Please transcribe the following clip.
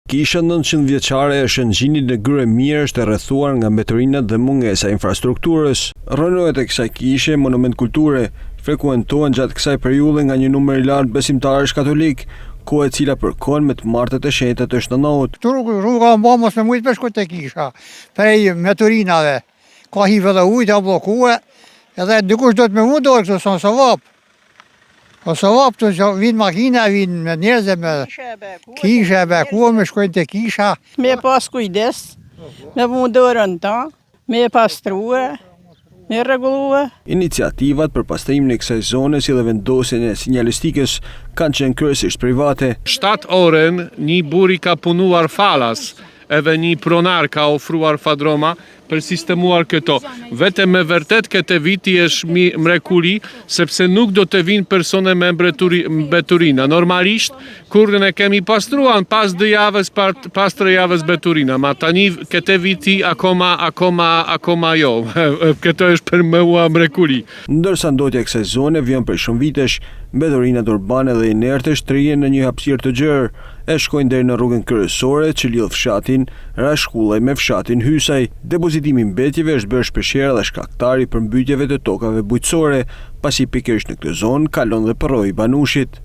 Kisha 900 vjeçare e Shëngjinit në Gryrë e Mirë është e rrethuar nga mbeturinat dhe mungesa e infrastrukturës. Rrënojat e kësaj kishe, monument kulture, frekuentohen gjatë kësaj periudhe nga një numër i lartë besimtarësh katolikë, kohë e cila përkon me të martat e shenjta të Shtatnout. Këtu rruga u ba mos me mujtë me shku te kisha, prej mbeturinave, ka hip edhe ujë, a bllokue, edhe dikush duhet me vu dorë këtu, se sevap. Po sevap këtu që vinë makina, vinë me njerëz me kisha e bekume, shkojnë te kisha. Me pas kujdes, me vu dorën ta, me pastrue, me rregullue. Iniciativat për pastrimin e kësaj zone si dhe vendosjen e sinjalistikës kanë qenë kryesisht private. 7 orën një burri ka punuar falas, edhe një pronar ka ofruar fadroma për sistemuar këto. Vetëm me vërtet këtë viti është mrekuli, sepse nuk do të vinë persone me mbeturina. Normalisht, kur ne kemi pastruan pas dy javës, pas tre javës mbeturina, ma tani këtë viti akoma, akoma, akoma jo. Këtë është për mua mrekuli. Ndërsa ndotja e kësaj zone vijon prej shumë vitesh, mbeturinat urbane dhe inerte shtrihen në një hapësirë të gjerë, e shkojnë deri në rrugën kryesore që lidh fshatin Rashkullaj me fshatin Hysaj. Depozitimi i mbetjeve është bërë shpeshherë edhe shkaktar i përmbytjeve të tokave bujqësore, pasi pikërisht në këtë zonë kalon dhe përroi i Banushit.